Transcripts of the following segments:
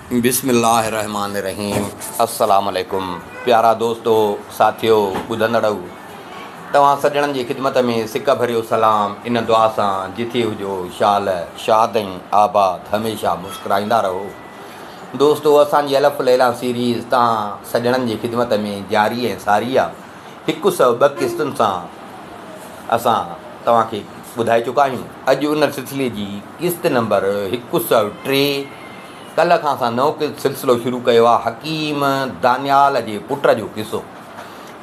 بسم الله الرحمٰن الرحيم السلام عليڪم پيارا دوستو ساٿيو ٻڌندڙؤ توهان سڄڻن جي خدمت ۾ سڪ ڀريو سلام ان دعا سان جٿي هجو شال شاد ۽ آباد هميشه مسڪرائيندا رهو دوستو اسان جي الف ليليٰ سيريز توهان سڄڻن جي خدمت ۾ جاري ۽ ساري آ هڪ سئو ٻه قسطن سان اسان توهان کي ٻڌائي چڪا آهيون. اڄ ان سلسلي جي قسط نمبر 103 ڪلهه کان اسان نئون سلسلو شروع ڪيو آهي حڪيم دانيال جي پٽ جو قصو.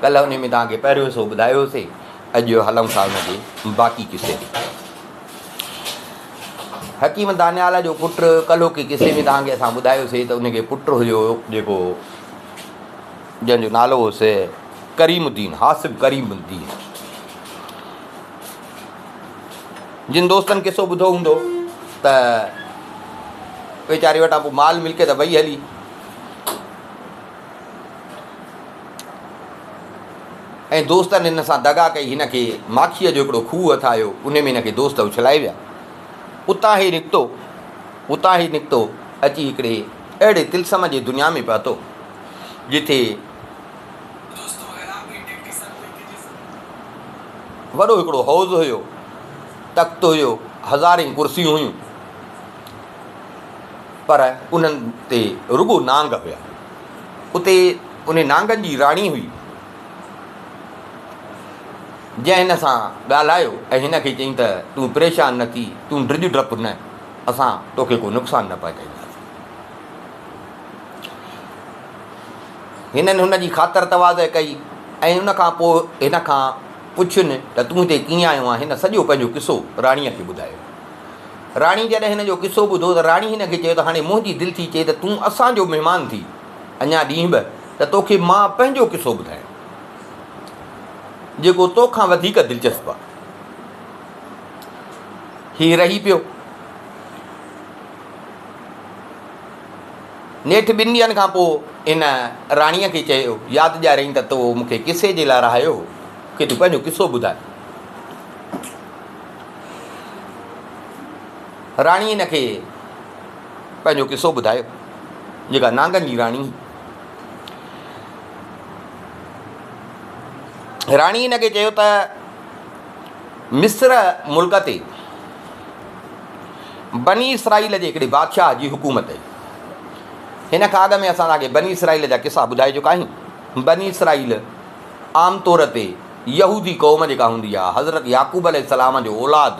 ڪلهه انهي ۾ توهان کي پهريون حصو ٻڌايو هوسي اڄ هلون ٿا ان جي باقي قصي تي. حڪيم دانيال جو پٽ ڪلهوڪي قصي ۾ توهان کي اسان ٻڌايوسي ته ان کي پٽ هيو جيڪو جنهن جو نالو هوس ڪريم الدين، حاسب ڪريم الدين. جن دوستن قصو ٻڌو هوندو ته ويچاري وٽان پوء مال ملڪيت وئي هلي. ۽ دوستن هن سان دغا ڪئي، هن کي ماکيء جو هڪڙو کوهه هٿ آيو، ان ۾ هن کي دوست اڇلائي ويا. اتان هي نڪتو، اتان هي نڪتو، اچي هڪڙي اهڙي طلسم جي دنيا ۾ پهتو، جتي وڏو هڪڙو حوض هيو، تخت هيو، هزارين ڪرسيون هيون، پر انهن تي رڳو نانگ هيا. اتي انهي نانگن جي راڻي هئي، جنهن هن سان ڳالهايو ۽ هن کي چيائين ته تون پريشان نه ٿي، تون ڊڄ ڊپ نه، اسان توکي ڪو نقصان نه پهچائينداسين. هنن هن جي خاطر تواضع ڪئي ۽ ان کان پوء هن کان پڇين ته تون هتي ڪيئن آيو آهين؟ هن سڄو پنهنجو قصو راڻيء کي ٻڌايو. راڻي جڏهن هن جو قصو ٻڌو ته راڻي هن کي چيو ته هاڻي منهنجي دل ٿي چئي ته تون اسان جو مهمان ٿي اڃا ڏينهن ٻه ته توکي مان پنهنجو قصو ٻڌايان جيڪو توکان وڌيڪ دلچسپ آهي. هي رهي پيو. نيٺ ٻن ڏينهن کان پوء هن راڻيء کي چيو، ياد ڏياريائين ته تو مون کي قصي جي لاء رهايو هو، مون کي تون پنهنجو قصو ٻڌاء. راڻيء هن کي پنهنجو قصو ٻڌايو، جيڪا نانگن جي راڻي هئي. راڻيء هن کي چيو ته مصر ملڪ تي بني اسرائيل جي هڪڙي بادشاهه جي حڪومت هئي. هن کان اڳ ۾ اسان توهان کي بني اسرائيل جا قصا ٻڌائي چڪا آهيون. بني اسرائيل عام طور تي يهودي قوم جيڪا هوندي آهي، حضرت يعقوب عليه السلام جو اولاد،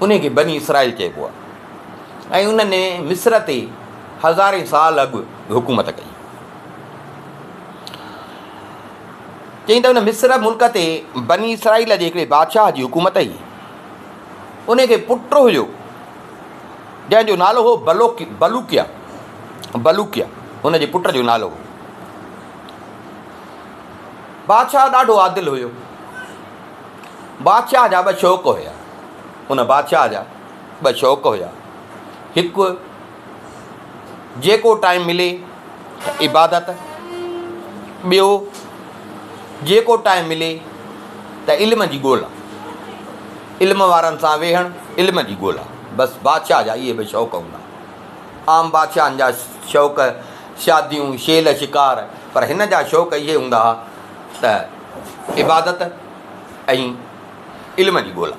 انهي کي بني اسرائيل چئبو آهي ۽ انهن مصر تي هزارين سال اڳ حڪومت ڪئي. چيائين ته ان مصر ملڪ تي بني اسرائيل جي هڪڙي بادشاهه جي حڪومت هئي. ان کي پٽ هيو، جنهن جو نالو هو بلوڪيا، بلوڪيا هن جي پٽ جو نالو هو. بادشاهه ڏاڍو عادل هيو. بادشاهه جا ٻه شوق هيا. ان بادشاهه جا ٻه شوق هيا. هڪ جيڪو ٽائيم ملي ته عبادت، ٻيو جيڪو ٽائيم ملي ته علم جي ڳولا. علم وارن سان ويهڻ، علم جي ڳولا. بس بادشاهه جا اهي ٻه شوق هوندا. عام بادشاهن جا شوق شاديون، شيل شڪار، پر هن جا شوق اهي هوندا ها ته عبادت ۽ علم جي ڳولا.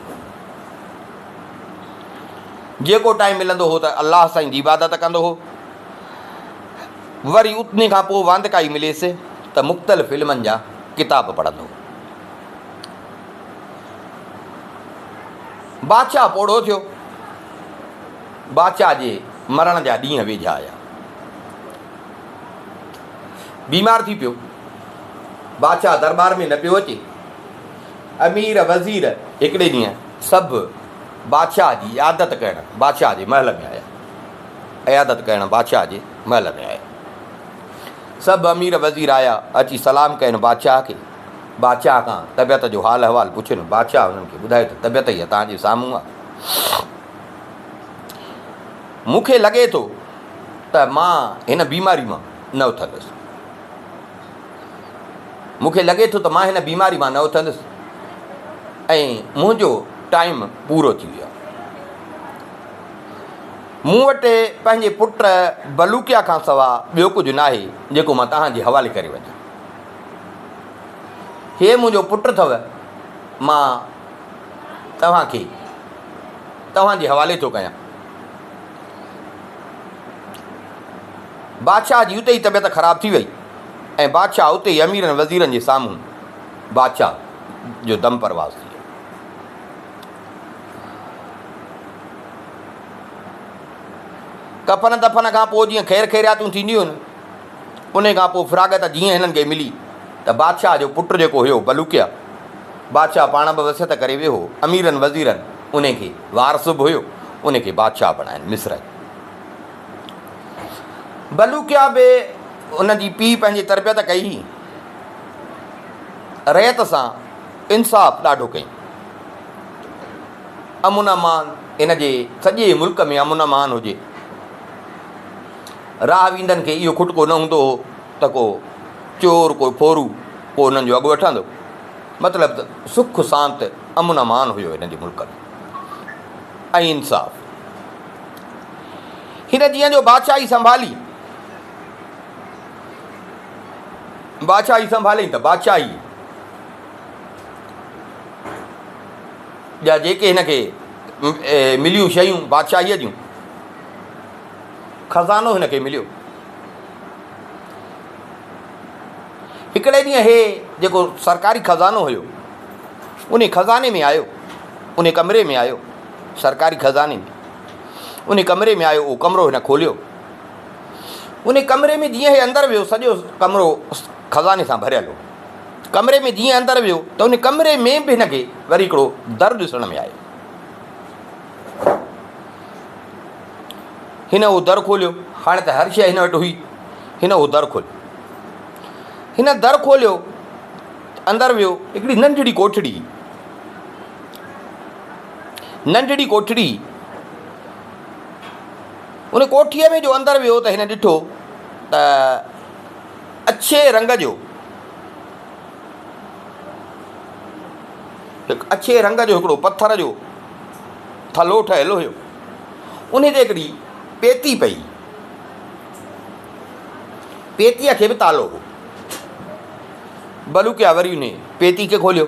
جيڪو ٽائيم ملندو هو ته الله سائين جي عبادت ڪندو هو. وري اتني کان پوء واندڪائي مليس ته مختلف علمن جا ڪتاب پڙهندو هو. بادشاهه پوڙهو ٿيو. بادشاهه جي مرڻ جا ڏينهن ويجها آيا. بيمار ٿي پيو. بادشاهه درٻار ۾ نه پيو اچي. امير وزير هڪڙي ڏينهن سڀ بادشاهه جي عيادت ڪرڻ بادشاهه جي محل ۾ آيا. عيادت ڪرڻ بادشاهه جي محل ۾ آيا. سڀ امير وزير آيا، اچي سلام ڪين بادشاهه کي. بادشاهه کان طبيعت جو حال احوال پڇين. بادشاهه هنن کي ٻڌايو ته طبيعت هيء توهان جي سامهون آهي. مون کي لڳي ٿو ته مان هن بيماري مان نه اٿندس. مون کي لڳي ٿو ته مان هن بيماري مان نه اٿندس ۽ منهنجو ٽائيم پورو ٿي ويو آهي. مون وٽ پنهنجي پٽ بلوڪيا کان سوا ٻيو ڪجهه ناهي جيڪو مان توهان جي حوالي ڪري وڃان. هي منهنجو پٽ اٿو، مان توهان کي توهان جي حوالي ٿو ڪيان. بادشاهه جي اتي ئي طبيعت خراب ٿي وئي ۽ بادشاهه اتي ئي اميرن وزيرن جي سامهون بادشاهه جو دم پرواز ٿي ويو. ڪفن دفن کان پوء جيئن خير خيرياتون ٿينديون آهن، انهي کان پوء فراغت جيئن هنن کي ملي ته بادشاهه جو پٽ جيڪو هيو بلوڪيا، بادشاهه پاڻ به وصيت ڪري ويو هو، اميرن وزيرن انهي کي وارث به هيو، انهي کي بادشاهه بڻائين مصر جو. بلوڪيا به ان جي پيء پنهنجي تربيت ڪئي هئي، رعيت سان انصاف ڏاڍو ڪيائين. امن امان ان جي سڄي ملڪ ۾ امن امان هجي. راهه ويندن کي اهو کٽڪو نه هوندو هو ته ڪو چور ڪو ڦورو ڪو انهن جو اڳ وٺندو. مطلب ته سک سانت امن امان هيو هن جي ملڪ ۾ ۽ انصاف. هن جيئن جو بادشاهي سنڀالي بادشاهي سنڀاليائين ته بادشاهي جا جيڪي هن کي مليون شيون بادشاهيء جون، خزانو هن کي مليو. هڪڙي ڏينهن هي جيڪو سرڪاري خزانو هيو، انهي خزاني ۾ آيو، انهي ڪمري ۾ آيو، سرڪاري خزاني ۾، انهي ڪمري ۾ آيو، اهو ڪمرو هن کوليو. انهي ڪمري ۾ جيئن هي اندر ويو، سڄو ڪمرو خزاني سان ڀريل هو. ڪمري ۾ جيئن اندر ويو ته ان ڪمري ۾ به هن کي وري هڪڙو در ڏسڻ ۾ آيو. هن اهو در کوليو. هاڻي ته هر شيء هن وٽ هئي. هن اهو در کوليو. هن در کوليو ته اندر ويو. هڪڙي ننڍڙي ڪوٺڙي هئي. ننڍڙي ڪوٺڙي هئي. ان ڪوٺيء ۾ جو اندر ويو ته هن ڏٺو ته اڇي رنگ جو هڪ اڇي رنگ جو هڪڙو پٿر جو ٿلهو ٺهيل هيو. انهي تي هڪڙي پيتي پئي. پيتيء کي به تالو هو. بلوڪيا وري انهي پيتي کي کوليو.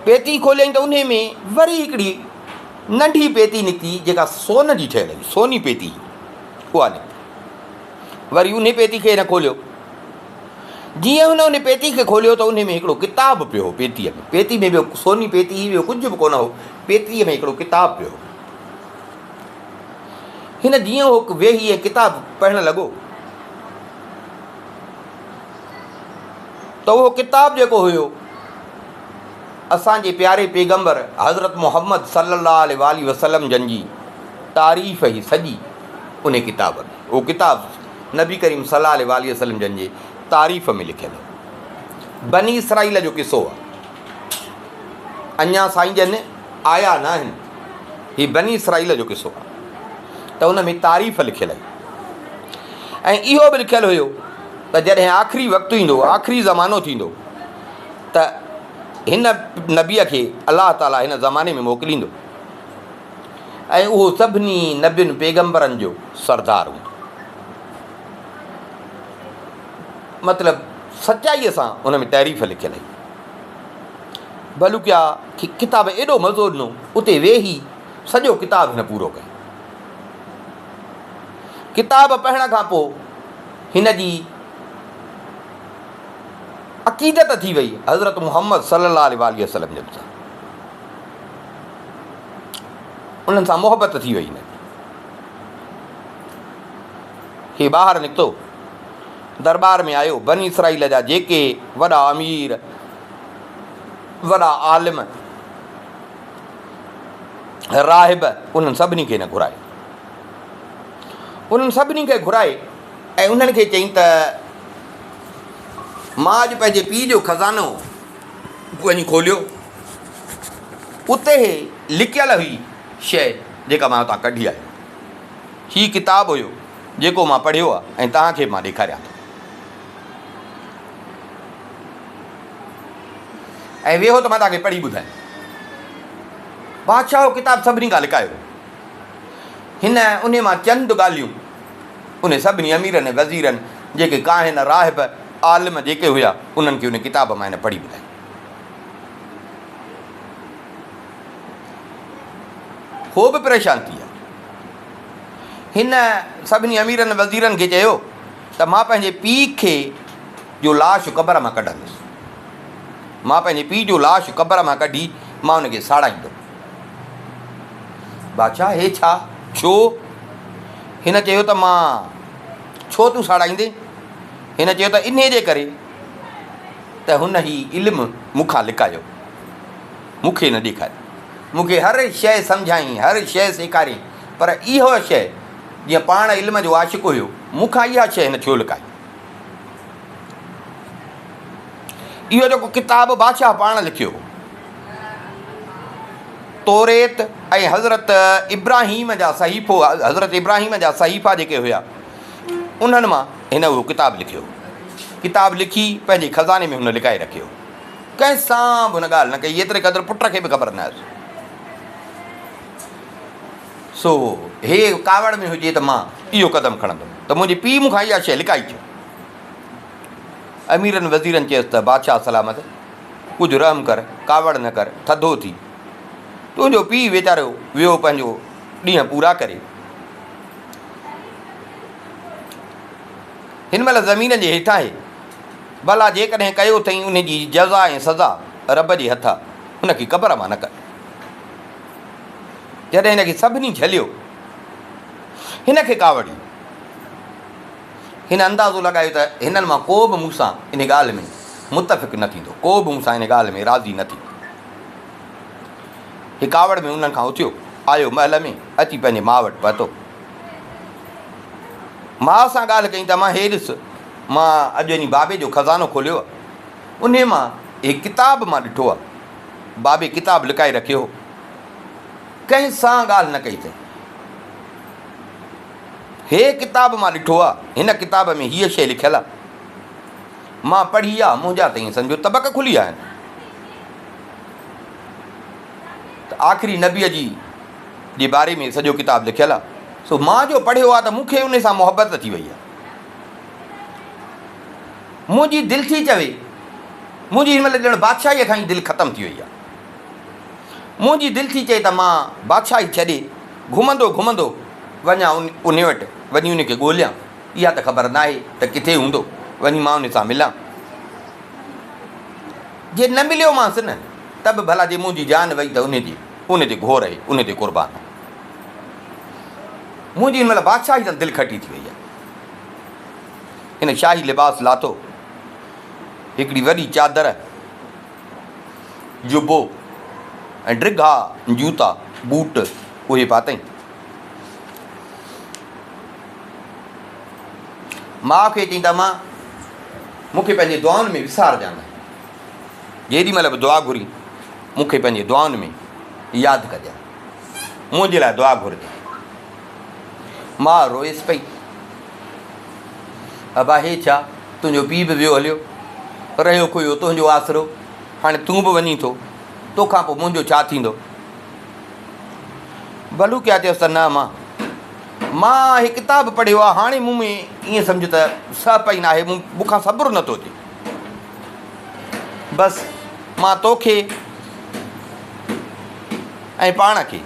پيتي کوليائين ته انهي ۾ وري هڪڙي ننڍي پيتي نڪتي جيڪا سون جي ٺهيل هئي، سوني پيتي هئي، اها نڪتي. وري انهي پيتي کي هن کوليو. جيئن هن ان پيتي کي کوليو ته انهي ۾ هڪڙو ڪتاب پيو هو پيتيء ۾. پيتي ۾ ٻيو سوني پيتي هئي، ٻيو ڪجهه به ڪونه هو. پيتيء ۾ هڪڙو ڪتاب پيو هو. هن جيئن اهو ويهي ۽ ڪتاب پڙهڻ لڳو ته اهو ڪتاب جيڪو هيو اسان جي پياري پيغمبر حضرت محمد صلي الله عليه واٰله وسلم جن جي تعريف هئي سڄي انهي ڪتاب ۾. اهو ڪتاب نبي ڪريم صلي الله عليه واٰله وسلم جن جي تعريف ۾ لکيل هو. بني اسرائيل جو قصو آهي. اڃا سائين جن آيا نه آهن. هي بني اسرائيل جو قصو آهي ته ان ۾ تعريف لکيل هئي ۽ اهو به لکيل هيو ته جڏهن آخري وقت ايندو، آخري زمانو ٿيندو ته هن نبيء کي الله تعاليٰ هن زماني ۾ موڪليندو ۽ اهو سڀني نبين پيغمبرن جو سردار هوندو. مطلب سچائيء سان ان ۾ تعريف لکيل هئي. بلوڪيا کي ڪتاب ايڏو مزو ڏنو، اتي ويهي سڄو ڪتاب هن پورو ڪيو. ڪتاب پڙهڻ کان پوء هن جي عقيدت ٿي وئي حضرت محمد صلي الله عليه واٰله وسلم جن سان. انهن سان محبت ٿي وئي هن جي. هي ٻاهر نڪتو، درٻار ۾ آيو، بني اسرائيل جا جيڪي وڏا امير، وڏا عالم، راهب، انهن سڀني کي هن گهرايو. انهن سڀني کي گهرائي ۽ انهن کي چيائين ته مان اڄ پنهنجي پيء جو خزانو وڃي کوليو، اتي هي لڪيل هئي شيء جيڪا مان اتان ڪڍي آيو. هي ڪتاب هيو جيڪو مان پڙهيو آهي ۽ توهان کي به مان ڏيکاريان ٿو. ۽ ويهو ته مان توهان کي پڙهي ٻڌايان. بادشاهه اهو ڪتاب سڀني کان لڪايو. هن انهي مان چند ڳالهيون انهي سڀني اميرن ۽ وزيرن، جيڪي ڪاهن، راهب، عالم جيڪي هيا، انهن کي انهي ڪتاب مان هن پڙهي ٻڌائي. هو به پريشان ٿي ويا. هن سڀني اميرن وزيرن کي چيو ته مان پنهنجي پيء کي جو لاش قبر مان ڪڍندس. مان پنهنجي پيء جو لاش قبر مان ڪڍي مان ان کي ساڙائيندم. بادشاهه، هي ڇا؟ ڇو؟ هن چيو ته مان ڇو تون ساڙائيندين؟ هن چيو ته انهي جي ڪري ته هن هي علم مون کان لڪايو، مون کي نه ڏيکاريو. مون کي هر شيء سمجهائين، هر شيء سيکاريائين، پر اها شيء جيئن پاڻ علم جو عاشق هيو، مون کان اها شيء هن ڇو لڪائي؟ اهو جيڪو ڪتاب بادشاهه پاڻ لکيو هو، توريت ۽ حضرت ابراهيم جا صحيفو، حضرت ابراهيم جا صحيفا جيڪي هيا، انهن مان هن اهو ڪتاب لکيو. ڪتاب لکي پنهنجي خزاني ۾ هن لڪائي رکيو. ڪنهن سان به هن ڳالهه نه ڪئي، ايتري قدر پٽ کي به خبر نه هيس. سو هي ڪاوڙ ۾ هجي ته مان اهو قدم کڻندم ته منهنجي پيء مون کان اها شيء لڪائي ڇو؟ اميرن وزيرن چيس ته بادشاهه سلامت، ڪجهه رحم ڪر، ڪاوڙ نه ڪر، ٿڌو ٿي. تنهنجو پيء ويچارو ويو پنهنجو ڏينهن پورا ڪري. هن مهل زمين جي هيٺان آهي. ڀلا جيڪڏهن ڪيو اٿئين ان جي جزا ۽ سزا رب جي هٿ آ، ان کي قبر مان نه ڪڍ. جڏهن هن کي سڀني جهليو، هن کي ڪاوڙ ايندي. هن اندازو لڳايو ته هنن مان ڪو به مون سان ان ڳالهه ۾ متفق نه ٿيندو، ڪو به مون سان ان ڳالهه ۾ راضي نه ٿيندو. هي ڪاوڙ ۾ انهن کان اٿيو، آيو محل ۾ اچي پنهنجي ماء وٽ پهتو. ماء سان ڳالهه ڪئي ته امان هي ڏس، مان اڄ وڃي بابي جو خزانو کوليو آ، انهي مان هي ڪتاب مان ڏٺو آ، بابي ڪتاب لڪائي رکيو هو، ڪنهن سان ڳالهه نه ڪئي اٿئي. هي ڪتاب مان ڏٺو آ، هن ڪتاب ۾ هيء شيء لکيل آ، مان پڙهي آ، منهنجا ته ائين سمجهو طبق کلي ويا آهن ته آخري نبيء جي جي باري ۾ سڄو ڪتاب لکيل آ، سو مان جو پڙهيو آ ته مون کي ان سان محبت ٿي وئي آ. منهنجي دل ٿي چوي، منهنجي هن مهل ڄڻ بادشاهيء کان ئي دل ختم ٿي وئي آ. منهنجي دل ٿي چئي ته مان بادشاهي ڇڏي گهمندو گهمندو وڃان انهي وٽ، وڃي ان کي ڳوليان. اها ته خبر ناهي ته ڪٿي هوندو، وڃي مان ان سان ملان. جي نه مليومانس نه ته به ڀلا جي منهنجي جان وئي ته انهي جي ان تي گهور اهي، ان تي قربان. منهنجي هن مهل بادشاهي سان دل کٽي ٿي وئي آهي. هن شاهي لباس لاٿو، هڪڙي وڏي چادر، جبو ۽ ڊگها جوتا، بوٽ، اهي پاتائين. ماء کي چيائين ته امان، مون کي پنهنجي دعائن ۾ وسارجان نه. جيڏي مهل به دعا گهرين، مون کي پنهنجي دعائن ۾ ياد ڪجان. منهنجي لاء دعا گهرجان. ماء روئيس پئي. ابا هي ڇا، تنهنجو پيء به ويو هليو، رهيو کهيو تنهنجو آسرو، هاڻي تون به وڃين ٿو، توکان پوء منهنجو ڇا ٿيندو؟ بلوڪيا چيس ته نه امان، مان هي ڪتاب پڙهيو آهي، هاڻي مون ۾ ائين سمجهه ته سهپ ئي ناهي، مون کان صبر نٿو ٿئي. بس مان توکي ۽ پاڻ کي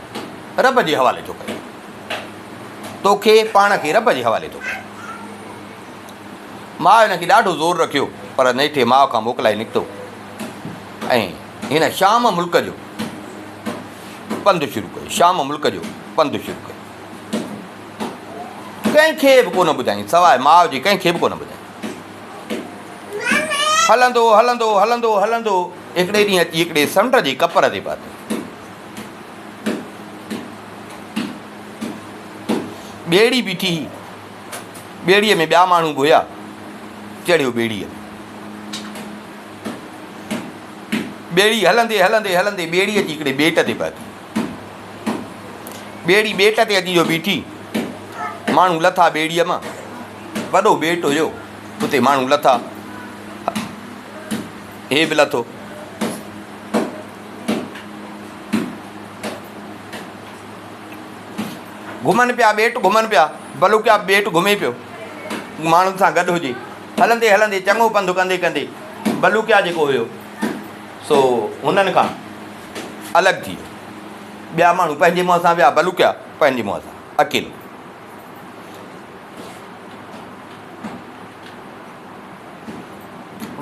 رب جي حوالي ٿو ڪريان. توکي پاڻ کي رب جي حوالي ٿو ڪريان. ماء هن کي ڏاڍو زور رکيو، پر نيٺ ماء کان موڪلائي نڪتو ۽ هن شام ملڪ جو پنڌ شروع ڪيو. شام ملڪ جو پنڌ شروع ڪيو. ڪنهن کي به ڪونه ٻڌائين، سواء ماء جي ڪنهن کي به ڪونه ٻڌائين. هلندو هلندو هلندو هلندو هڪڙي ڏينهن اچي هڪڙي سمنڊ جي ڪپر تي پهتو. ٻيڙي بيٺي هئي. ٻيڙيء ۾ ٻيا ماڻهو به هيا. چڙهيو ٻيڙيء ۾. ٻيڙي هلندي هلندي هلندي ٻيڙي اچي هڪڙي ٻيٽ تي پهتي. ٻيڙي ٻيٽ تي اچي جو بيٺي. ماڻهو لٿا ٻيڙيء مان. وڏو ٻيٽ هيو. اتي ماڻهو لٿا. هي به لٿو. گهمن پيا ٻيٽ گهمن پيا، بلوڪيا به ٻيٽ گهمي پيو، ماڻهن سان گڏ هجي. هلندي هلندي چڱو پنڌ ڪندي ڪندي بلوڪيا جيڪو هيو سو هنن کان الڳ ٿي ويو. ٻيا ماڻهو پنهنجي منهن سان ويا، بلوڪيا پنهنجي منهن سان اڪيلو.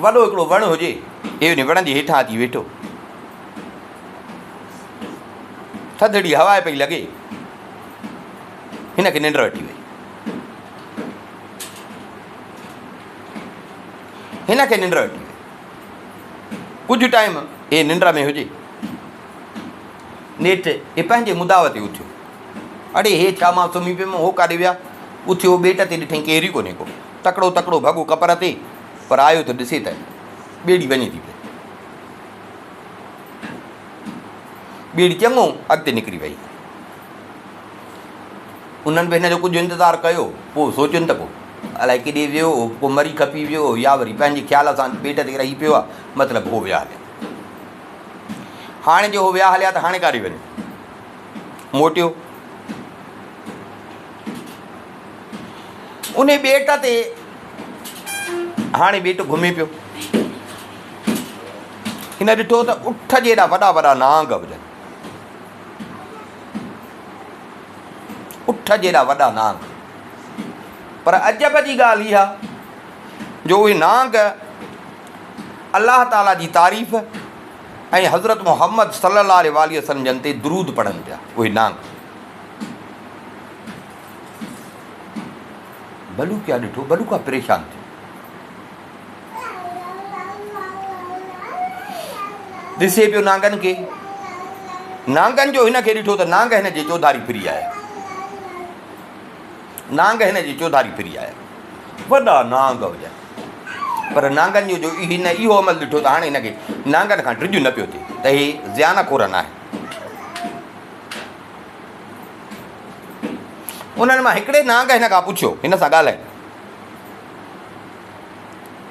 وڏو هڪڙو وڻ هجي، هي انهي وڻ جي هيٺان اچي ويٺو. ٿڌڙي هوا پئي لڳي، هن کي ننڊ وٺي وئي. هن کي ننڊ وٺي وئي. ڪجهه ٽائيم هي ننڊ ۾ هجي، نيٺ هي پنهنجي مداوت تي اٿيو. اڙي هي ڇا مان سمهي پيم، هو ڪاڏي ويا؟ اٿيو ٻيٽ تي ڏٺئين ڪير ئي ڪونهي ڪو. تڪڙو تڪڙو ڀڳو ڪپر تي، پر آيو ته ڏسي ته ٻيڙي وڃي ٿي پئي. ٻيڙي چڱو اڳتي نڪري وئي. انهن به هن جو ڪجهه انتظار ڪيو، پوء سوچين ته ڪو الائي ڪيڏي ويو، ڪو مري کپي ويو يا وري پنهنجي خيال سان ٻيٽ تي رهي پيو آهي، مطلب هو ويا هليا. هاڻي جو هو ويا هليا ته هاڻي ڪاڏي وڃون؟ موٽيو. انهي ٻيٽ تي هاڻي ٻيٽ گهمي پيو. هن ڏٺو ته اٺ جيڏا وڏا وڏا نانگ هجن. اٺ جيڏا وڏا نانگ. پر عجب جي ڳالهه اها جو اهي نانگ الله تعاليٰ جي تعريف ۽ حضرت محمد صلي الله عليه واٰله وسلم جن تي درود پڙهن پيا اهي نانگ. بلوڪيا ڏٺو بلوڪا پريشان ٿيو. ڏسي پيو نانگن کي. نانگن جو هن کي ڏٺو ته نانگ هن جي چوڌاري ڦري آيا. نانگ هن جي چوڌاري ڦري آيا. وڏا نانگ هجن. پر نانگن جو جو هن اهو عمل ڏٺو ته هاڻي هن کي نانگن کان ڊڄ نه پيو ٿئي ته هي زيان خور ناهن. انهن مان هڪڙي نانگ هن کان پڇيو، هن سان ڳالهائي.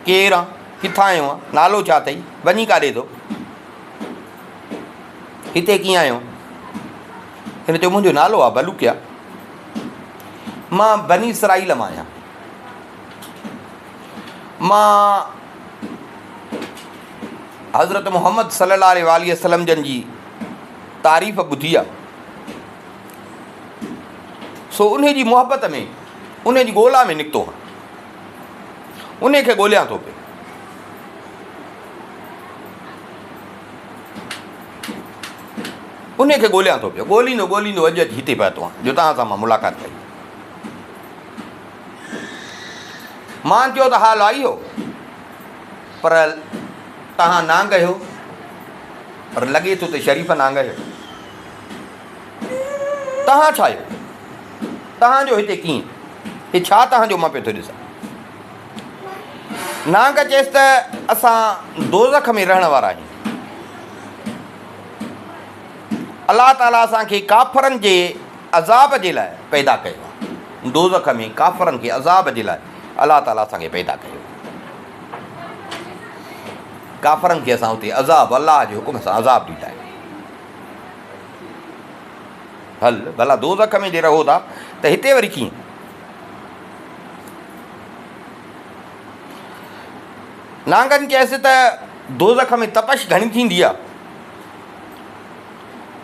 ڪير آن؟ ڪٿان آيو آن؟ نالو ڇا اٿئي؟ وڃين ڪاڏي ٿو؟ هتي ڪيئن آيو؟ هن چيو، منهنجو نالو آ بلوڪيا. مان بني اسرائيل مان آهيان. مان حضرت محمد صلي الله عليه واٰله وسلم جن جي تعريف ٻڌي آ. سو انهي جي محبت ۾ انهي جي ڳولا ۾ نڪتو هان. انهي کي ڳوليان ٿو پيو. انهي کي ڳوليان ٿو پيو. ڳوليندو ڳوليندو اڄ اچي هتي پهتو آهيان جو توهان سان مان ملاقات ڪئي. مان چيو ته حال آئي هو پر توهان نانگ آهيو پر لڳي ٿو ته شريف نانگ آهيو. توهان ڇا آهيو؟ توهان جو هتي ڪيئن؟ هي ڇا توهان جو مان پيو ٿو ڏسان؟ نانگ چيس ته اسان دوزخ ۾ رهڻ وارا آهيون. الله تعاليٰ اسان کي ڪافرن جي عذاب جي لاء پيدا ڪيو آهي. دوزخ ۾ ڪافرن کي عذاب جي لاء الله تعاليٰ اسان کي پيدا ڪيو آهي. ڪافرن کي اسان اتي عذاب الله جي حڪم سان عذاب ڏيندا آهيون. هل ڀلا دوزخ ۾ جي رهو ٿا ته هتي وري ڪيئن؟ نانگن چيس ته دوزخ ۾ تپش گهڻي ٿيندي آ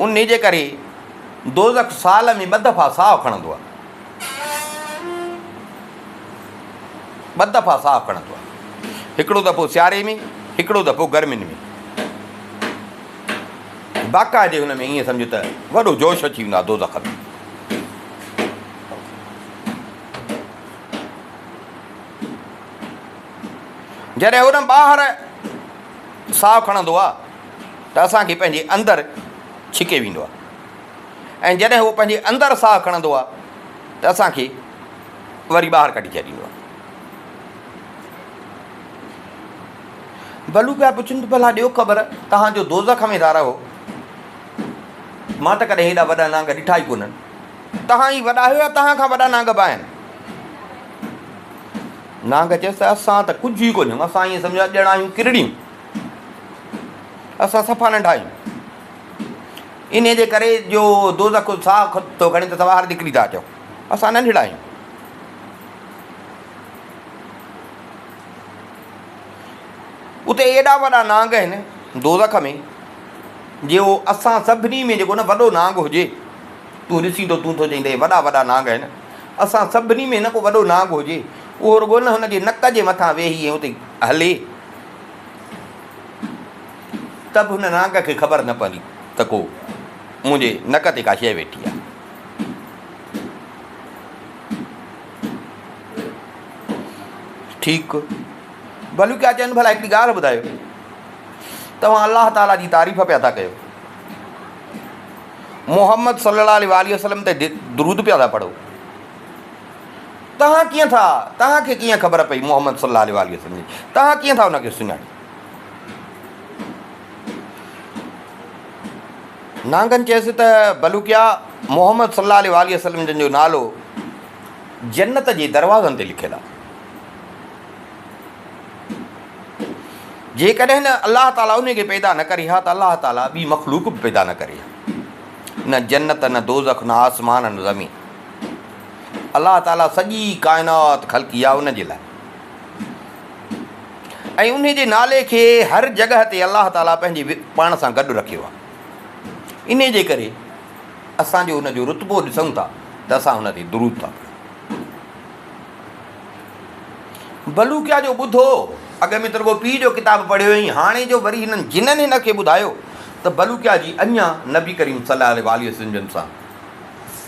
ان جي ڪري دوزخ سال ۾ ٻه دفعا ساهه کڻندو آ ٻه دفعا ساهه کڻندو آ هڪڙو دفعو سياري ۾ هڪڙو دفعو گرمين ۾ باقاعدي هن ۾ ائين سمجهه ته وڏو جوش اچي ويندو آهي دوزخ ۾. جڏهن هن ٻاهر ساهه کڻندو آهي ته اسان کي پنهنجي اندر ڇڪي ويندو آهي ۽ جڏهن هو پنهنجي اندر ساهه کڻندو آهي ته اسان کي وري ٻاهر ڪڍي ڇڏيندو آهي. بلو پيا پڇن ته ڀلا ڏيو خبر توهان جو دوزخ ۾ ٿا رهو، مان ته ڪڏهن هيڏا وڏا نانگ ڏٺا ئي ڪونهن، توهان ئي وڏا آهيو يا توهان کان وڏا نانگ به آهن؟ نانگ چيس ته اسان ته ڪجهه ئي ڪونهيون، اسان ائين سمجهو ڄڻ آهيون ڪرڙيون، اسان صفا ننڍا آهيون. انهيء جي ڪري جو دوزخ ساهه ٿو کڻي ته اسان ٻاهر نڪري ٿا اچون. اسان ننڍڙا آهيون. اتي ايڏا وڏا نانگ آهن دوزخ ۾ جو اسان سڀني ۾ جيڪو نه وڏو نانگ هجي، تون ڏسين ٿو تون ٿو چئين ته اهي وڏا وڏا نانگ آهن، اسان سڀني ۾ نه ڪو وڏو نانگ هجي، اهو رڳو نه هن جي نڪ جي مٿان ويهي ۽ اتي هلي ته به هن نانگ کي خبر نه پوندي ته ڪو منهنجي نڪ تي ڪا شيء ويٺي آهي. ٺيڪ بلوڪيا چين ڀلا هڪڙي ڳالهه ٻڌايو توهان الله تعاليٰ جي تعريف پيا ٿا ڪيو محمد صلي الله عليه وآله وسلم تي درود پيا ٿا پڙهو توهان ڪيئن ٿا توهان کي ڪيئن خبر پئي محمد صلي الله عليه وآله وسلم جي توهان ڪيئن ٿا ان کي سڃاڻي نانگن چيس ته بلوڪيا محمد صلي الله عليه وآله وسلم جن جو نالو جنت جي دروازن تي لکيل آهي. جيڪڏهن الله تعاليٰ ان کي پيدا نه ڪري ها ته الله تعاليٰ ٻي مخلوق به پيدا نه ڪري ها، نه جنت نه دوزخ نه آسمان نه زمين. الله تعاليٰ سڄي ڪائنات خلقي آهي ان جي لاء ۽ ان جي نالي کي هر جڳهه تي الله تعاليٰ پنهنجي پاڻ سان گڏ رکيو آهي. ان جي ڪري اسان جو ان جو رتبو ڏسون ٿا ته اسان ان تي درود ٿا پڙهون. بلوڪيا جو ٻڌو، اڳ ۾ ته رڳو پيء جو ڪتاب پڙهيو هئائين، هاڻي جو وري هنن جنن هن کي ٻڌايو ته بلوڪيا جي اڃا نبي ڪريم صلي الله عليه واٰله وسلم جن سان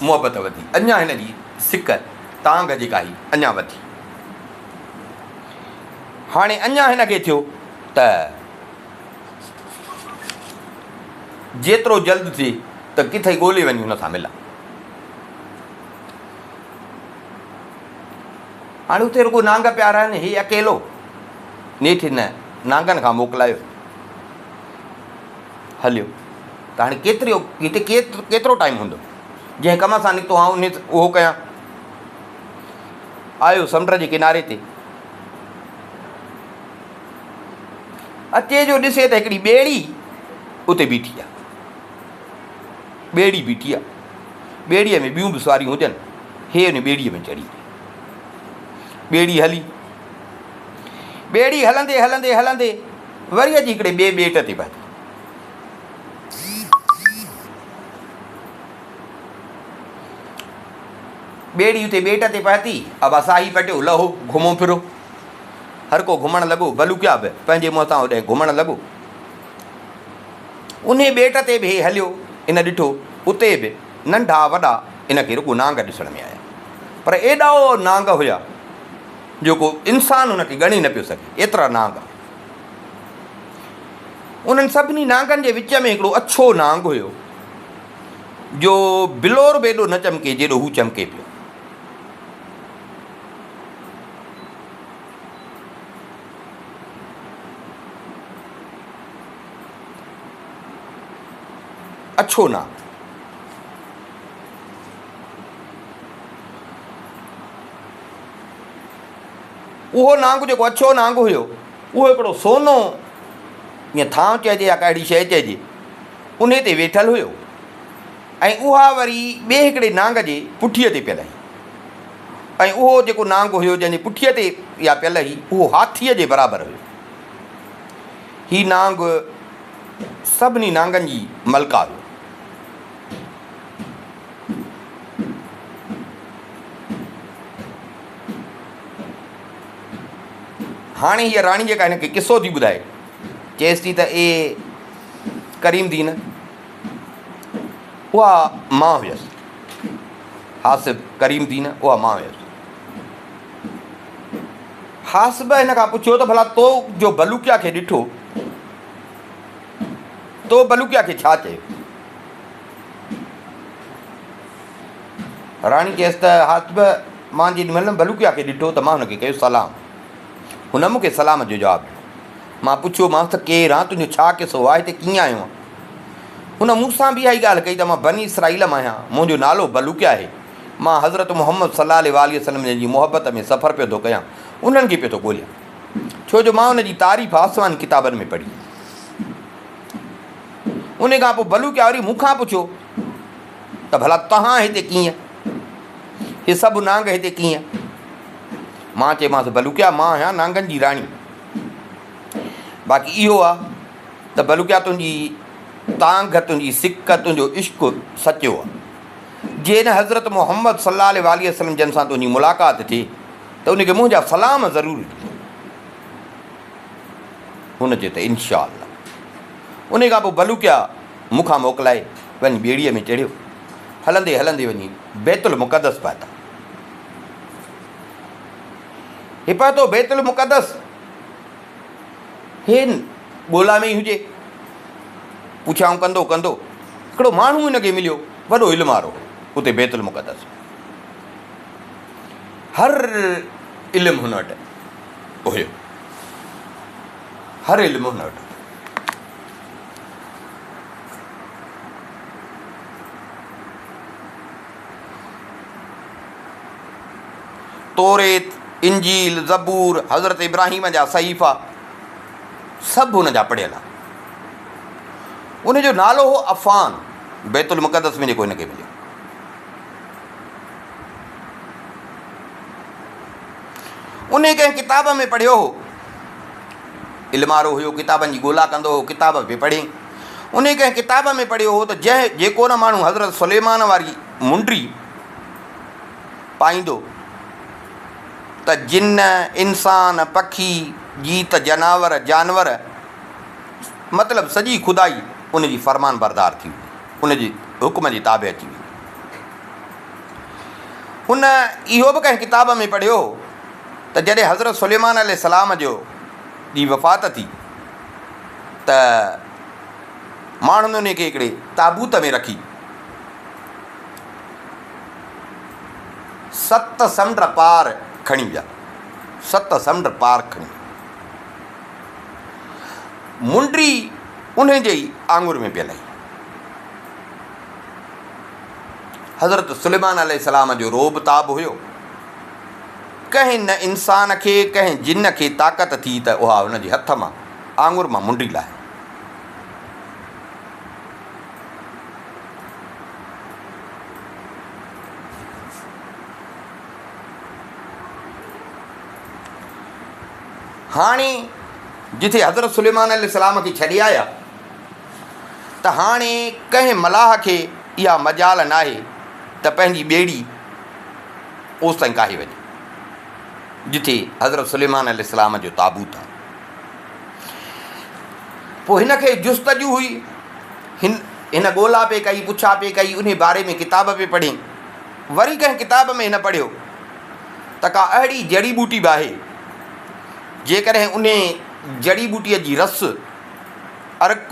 محبت وڌي، اڃا هن جي سڪ، تانگهه جيڪا هئي اڃا وڌي. هاڻي اڃا هن کي ٿيو ته جيترو جلد ٿئي ته ڪٿي ڳولي وڃي هن سان ملان. هاڻي اتي رڳو نانگ پيا رهن، هي اڪيلو. نيٺ هن نانگن کان موڪلايو هليو ته هاڻي ڪيترو هتي ڪيترو ٽائيم هوندو، جنهن ڪم سان نڪتو آهيان انهي اهو ڪيان. آيو سمنڊ جي ڪناري تي. اچي جو ڏسي ته هڪڙي ٻيڙي اتي بيٺي آهي. ٻيڙي بيٺي آهي. ٻيڙيء ۾ ٻيون به سواريون هجن. هي ان ٻيڙيء ۾ چڙهي ويو. ٻيڙي هلي. ٻيڙي هلندي هلندي هلندي وري اچي هڪڙي ٻئي ٻيٽ تي پهتي. ٻيڙي اتي ٻيٽ تي پهتي. ابا ساهي پٽيو، لهو، گهمو ڦرو. هر ڪو گهمڻ لڳو، بلوڪيا به پنهنجي منهن سان اوڏانهن گهمڻ لڳو. انهي ٻيٽ تي به هي هليو، ان ڏٺو اتي به ننڍا وڏا ان کي رڳو نانگ ڏسڻ ۾ آيا. پر ايڏا نانگ هيا جو ڪو انسان ان کي ڳڻي نه پيو سگهي، ايترا نانگ. انهن سڀني نانگن جي وچ ۾ هڪڙو اڇو نانگ هيو، جو بلور به ايڏو نه چمڪي جيڏو هو چمڪي پيو. اڇو نانگ. اهو نانگ جيڪو اڇو نانگ هيو اهو هڪڙو سونو ائين ٿانء چئجي يا ڪا اهڙي شيء چئجي انهي تي ويٺل هيو ۽ اها وري ٻئي هڪڙي نانگ جي پٺيء تي پيل هئي. ۽ اهو جيڪو نانگ هيو جنهن جي پٺيء تي اها پيل هئي، اهو هاٿيء جي برابر هيو. هي نانگ سڀني نانگن جي ملڪه هيو. هاڻي هيء راڻي جيڪا هن کي قصو ٿي ٻڌائي، چيس ٿي ته اي ڪريم دين! اها مان هيس. حاسب ڪريم دين، اها مان هيس. حاسب هن کان پڇيو ته ڀلا تو جو بلوڪيا کي ڏٺو، تو بلوڪيا کي ڇا چيو؟ راڻي چيس ته حاسب، مان جيڏي مهل بلوڪيا کي ڏٺو ته مان هن کي ڪيو سلام. هن مون کي سلام جو جواب ڏنو. مان پڇيومانس ته ڪير آن، تنهنجو ڇا قصو آهي، هتي ڪيئن آيو آن؟ هن مون سان به اها ئي ڳالهه ڪئي ته مان بني اسرائيل مان آهيان، منهنجو نالو بلوڪيا آهي، مان حضرت محمد صلي الله عليه واٰله وسلم جن جي محبت ۾ سفر پيو ٿو ڪيان، انهن کي پيو ٿو ڳوليان، ڇو جو مان ان جي تعريف آسماني ڪتابن ۾ پڙهي. ان کان پوء بلوڪيا وري مون کان پڇيو ته ڀلا توهان هتي ڪيئن؟ هي سڀ نانگ هتي ڪيئن؟ مان چيومانس بلوڪيا مان آهيان نانگن جي راڻي. باقي اهو آ ته بلوڪيا تنهنجي تانگهه، تنهنجي سڪ، تنهنجو عشق سچو آ. جي نه حضرت محمد صلي الله عليه واٰله وسلم جن سان تنهنجي ملاقات ٿئي ته ان کي منهنجا سلام ضرور ڏجان. هن چيو ته انشاء الله. انهيء کان پوء بلوڪيا مون کان موڪلائي وڃي ٻيڙيء ۾ چڙهيو. هلندي هلندي وڃي بيت المقدس پهتا. هي پهتو بيت المقدس. هي ڳولا ۾ ئي هجي. پڇائون ڪندو ڪندو هڪڙو ماڻهو هن کي مليو، وڏو علم وارو هو اتي بيت المقدس ۾. هر علم هن وٽ هيو. هر علم هن وٽ هو. توريت، انجيل، زبور، حضرت ابراهيم جا صحيفا سڀ هن جا پڙهيل ها. ان جو نالو هو عفان، بيت المقدس ۾ جيڪو هن کي مليو. انهي ڪنهن ڪتاب ۾ پڙهيو هو. علم وارو هيو، ڪتابن جي ڳولا ڪندو هو، ڪتاب به پڙهي. انهي ڪنهن ڪتاب ۾ پڙهيو هو ته جنهن جيڪو نه ماڻهو حضرت سليمان واري منڊي پائيندو ته جن، انسان، پکي، جيت، جناور، جانور مطلب سڄي خدائي ان جي فرمان بردار ٿي ويندي، ان جي حڪم جي تابع اچي ويندي. هن اهو به ڪنهن ڪتاب ۾ پڙهيو هو ته جڏهن حضرت سليمان عليه السلام جو جي وفات ٿي ته ماڻهن ان کي هڪڙي تابوت ۾ رکي ست سمنڊ پار کڻي ويا. ست سمنڊ پار کڻي ويا. منڊي انهي جي ئي آڱر ۾ پيل هئي. حضرت سليمان عليه السلام جو رعب تاب هيو. ڪنهن نه انسان کي ڪنهن جن کي طاقت ٿي ته اها هن جي هٿ مان آڱر مان منڊي لاهي. هاڻي جتي حضرت سليمان عليه السلام کي ڇڏي آيا ته هاڻي ڪنهن ملاح کي اها مجال ناهي ته پنهنجي ٻيڙي اوستائين ڪاهي وڃي جتي حضرت سليمان عليه السلام جو تابوت آهي. پوء هن کي جستجو هئي. هن هن ڳولا پئي ڪئي، پڇا پئي ڪئي، انهي باري ۾ ڪتاب پئي پڙهي. وري ڪنهن ڪتاب ۾ هن پڙهيو ته ڪا اهڙي جڙي ٻوٽي به آهي، جيڪڏهن انهي جڙي ٻوٽيء جي رس، عرق،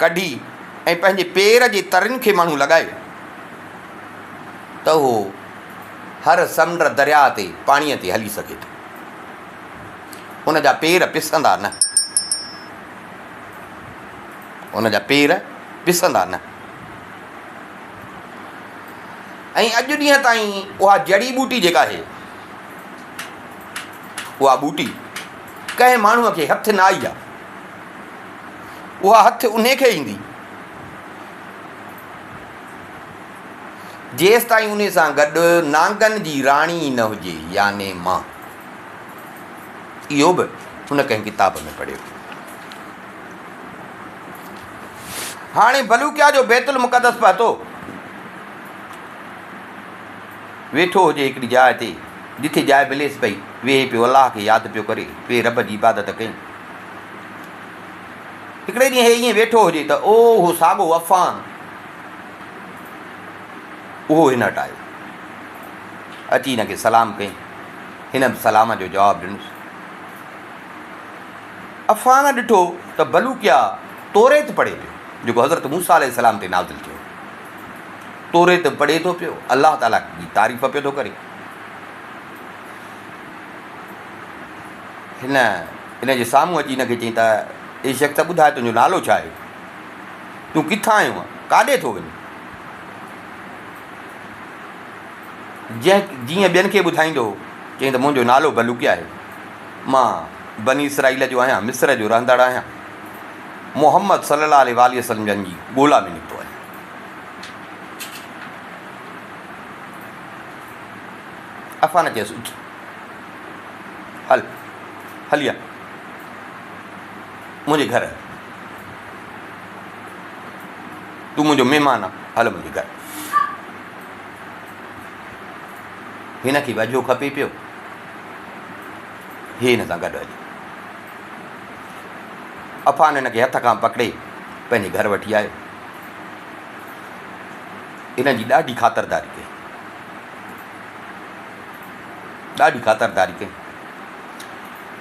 ڪڍي ۽ پنهنجي پير جي ترين کي ماڻهو لڳائي ته اهو هر سمنڊ درياء تي پاڻيء تي هلي سگهي ٿو. ان جا پير پسندا نه. ان جا پير پسندا نه. ۽ اڄ ڏينهن تائين اها جڙي ٻوٽي جيڪا آهي، اها ٻوٽي ڪنهن ماڻهوء کي هٿ نه آئي آهي. اها هٿ انهي کي ايندي، جيستائين انهي سان گڏ نانگن جي راڻي نه هجي، يعني مان. اهو به هن ڪنهن ڪتاب ۾ پڙهيو. هاڻي بلوڪيا جو بيت المقدس پهتو. ويٺو هجي هڪڙي جاء تي، جٿي جاء مليس پئي، ويهي پيو الله کي ياد پيو ڪري، پئي رب جي عبادت ڪئين. هڪڙي ڏينهن هي ائين ويٺو هجي ته او اهو ساڳو عفان اهو هن وٽ آيو. اچي هن کي سلام ڪيائين. هن به سلام جو جواب ڏنس. عفان ڏٺو ته بلوڪيا توريت پڙهي پيو، جيڪو حضرت موسيٰ عليه السلام تي نازل ٿيو هو. توريت پڙهي ٿو پيو، الله تعاليٰ جي تعريف پيو ٿو ڪري. هن ان جي سامهون اچي هن کي چيائين ته اي شخص ٻڌاء تنهنجو نالو ڇا آهي؟ تون ڪٿان آيو آهين؟ ڪاڏي ٿو وڃين؟ جنهن جيئن ٻين کي ٻڌائيندو هو، چيائين ته منهنجو نالو بلوڪيا آهي. مان بني اسرائيل جو آهيان، مصر جو رهندڙ آهيان. محمد صلي الله عليه واٰله وسلم جن جي ڳولا ۾ نڪتو آهيان. عفان چيس، اٿ، هل، هلي آ، منهنجي گهر هل، تون منهنجو مهمان آ، هل منهنجي گهر. هن کي به اجهو کپي پيو، هي هن سان گڏ هليو. عفان هن کي هٿ کان پڪڙي پنهنجي گهر وٺي آيو. هن جي ڏاڍي خاطرداري ڪئي. ڏاڍي خاطرداري ڪئي.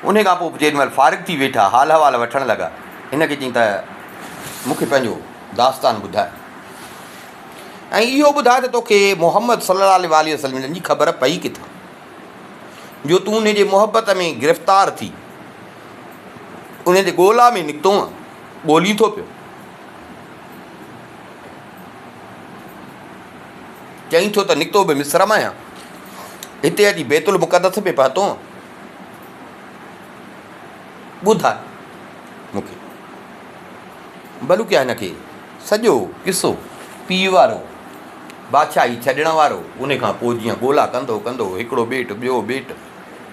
ان کان پوء جيڏي مهل فارغ ٿي ويٺا، حال احوال وٺڻ لڳا. هن کي چيائين ته مون کي پنهنجو داستان ٻڌاء ۽ اهو ٻڌاء ته توکي محمد صلي الله عليه واٰله وسلم جن جي خبر پئي ڪٿان جو تون ان جي محبت ۾ گرفتار ٿي ان جي ڳولا ۾ نڪتو آن، ڳولين ٿو پيو. چئين ٿو ته نڪتو به مصر مان آهيان، هتي اچي بيت المقدس ۾ پهتو آهيان. ٻڌاء مون کي. بلوڪيا هن کي سڄو قصو پيء وارو، بادشاهي ڇڏڻ وارو، ان کان پوء جيئن ڳولا ڪندو ڪندو هڪڙو ٻيٽ ٻيو ٻيٽ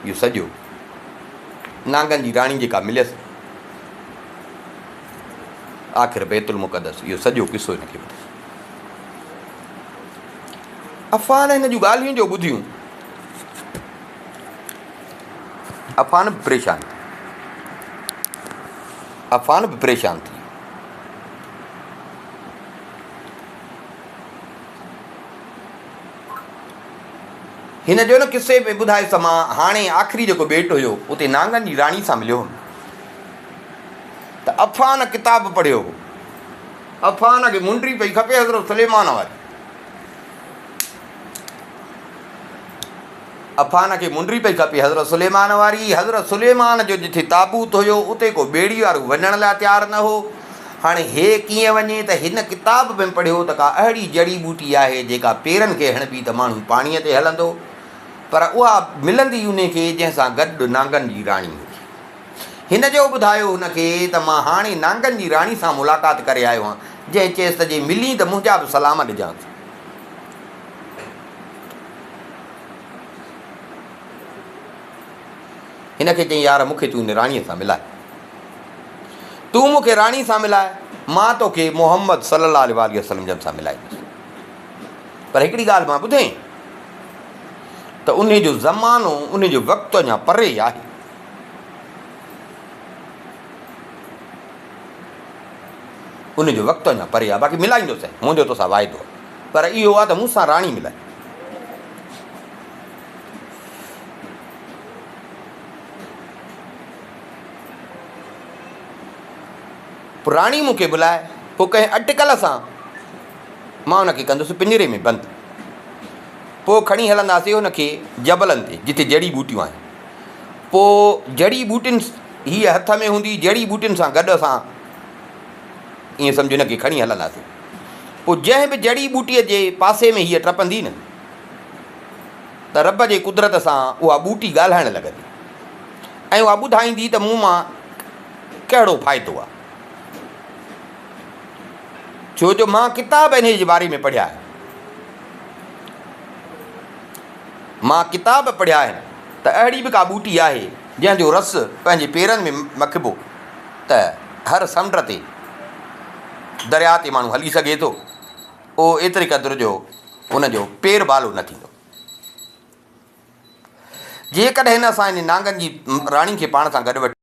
اهو سڄو نانگن جي راڻي جيڪا مليس، آخر بيت المقدس، اهو سڄو قصو هن کي ٻڌايو. عفان هن جون ڳالهيون جو ٻڌيون، عفان به پريشان ٿي، عفان به پريشان ٿي. هن جو نه قصي ۾ ٻڌايس ته مان هاڻي آخري جيڪو ٻيٽ هيو اتي نانگن جي راڻي سان مليو هوم ته عفان ڪتاب پڙهيو هو. عفان کي منڊي پئي کپي حضرت سليمان واري. عفان کي منڊي پئي کپي حضرت سليمان واري. حضرت سليمان جو جٿي تابوت هيو اتي ڪو ٻيڙي وارو وڃڻ لاء تيار نه هو. هاڻي هي ڪيئن وڃي ته هن ڪتاب ۾ پڙهيو ته ڪا اهڙي جڙي ٻوٽي آهي جيڪا پيرن کي هڻبي ته ماڻهو پاڻيء تي هلندو پر اها ملندي انهي کي جنهن سان گڏ نانگن جي راڻي هجي. هن جو ٻڌايو هن کي ته مان هاڻي نانگن جي راڻي سان ملاقات ڪري آيو آهيان جنهن چيس ته جي ملين ته منهنجا به سلام ڏجانس. هن کي چيائين يار مون کي تون هن راڻيء سان ملاء. تون مون کي راڻي سان ملاء، مان توکي محمد صلي الله عليه واٰله وسلم جن سان ملائيندس. پر هڪڙي ڳالهه مان ٻڌئين ته انهي جو زمانو، انهي جو وقت اڃا پري آهي. انهي جو وقت اڃا پري آهي، باقي ملائيندوسين، منهنجو توسان واعدو آهي. پر اهو آهي ته مون سان راڻي ملائي. پوء راڻي مون کي بلائي، پوء ڪنهن اٽڪل سان مان ان کي ڪندس پڃري ۾ بند. پوء کڻي هلنداسين ان کي جبلن تي، جتي جڙي ٻوٽيون آهن. پوء جڙي ٻوٽين هيء هٿ ۾ هوندي، جڙي ٻوٽين سان گڏ اسان ائين سمجهه ان کي کڻي هلنداسين. پوء جنهن به جڙي ٻوٽيء جي پاسي ۾ هيء ٽپندي نه، ته رب جي قدرت سان اها ٻوٽي ڳالهائڻ لڳندي ۽ اها ٻڌائيندي ته مون مان ڪهڙو فائدو آهي. ڇو جو مان ڪتاب انهيء جي باري ۾ پڙهيا آهن. مان ڪتاب پڙهيا آهن ته اهڙي به ڪا ٻوٽي آهي جنهن جو رس پنهنجي پيرن ۾ مکبو ته هر سمنڊ تي، درياء تي ماڻهو هلي سگهي ٿو. اهو ايتري قدر جو ان جو پير بالو نه ٿيندو. جيڪڏهن اسان ان نانگن جي راڻي کي پاڻ سان گڏ وٺي.